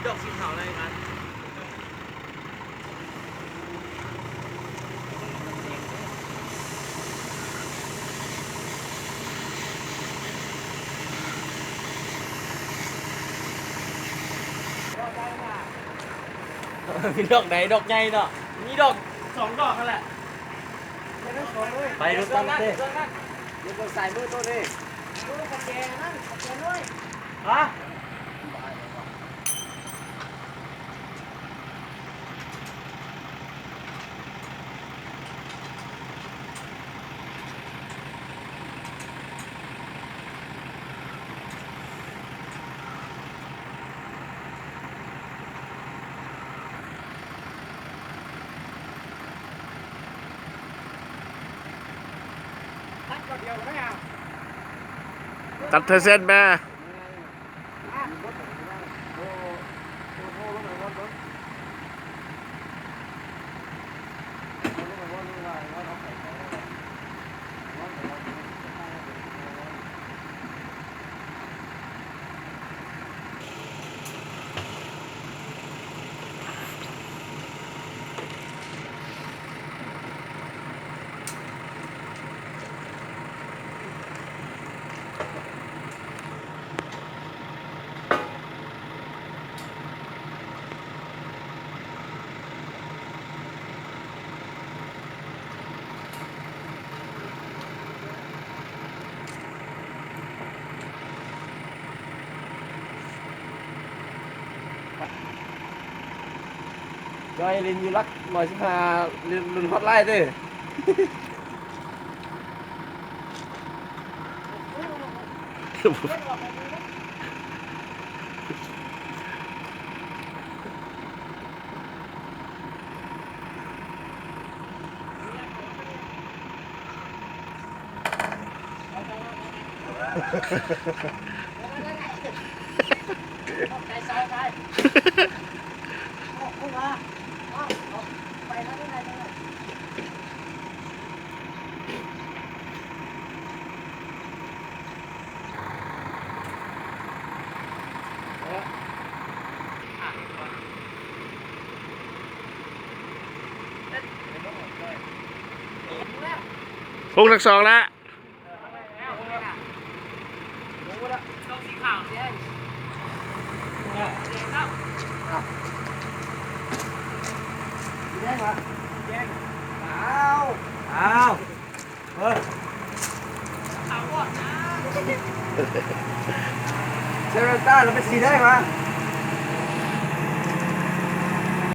ດອກສີຂາວໃນງານ ມີດອກໃດ ດອກໃຫຍ່ເນາະ ມີດອກສອງດອກຫັ້ນແຫຼະ. ໄປລົດຕັ້ງເຕະ ຢູ່ເບື້ອງຊ້າຍມືໂຕນີ້ ໂອ້ ຂອບໃຈນັ້ນ ຂອບໃຈນ້ອຍ ຮະ? ຕັດເທເຊັນແມ່. ຈອຍຫຼິ້ນຢູ່ຫຼັກຮ້ອຍສິບຫ້າ ລຸ້ນ ລຸ້ນຮອດຫຼາຍເດີ້. ຫົກຫຼັກສອງລະ. ເຊເຣນຕາ ລະເປັນສີແດງວະ.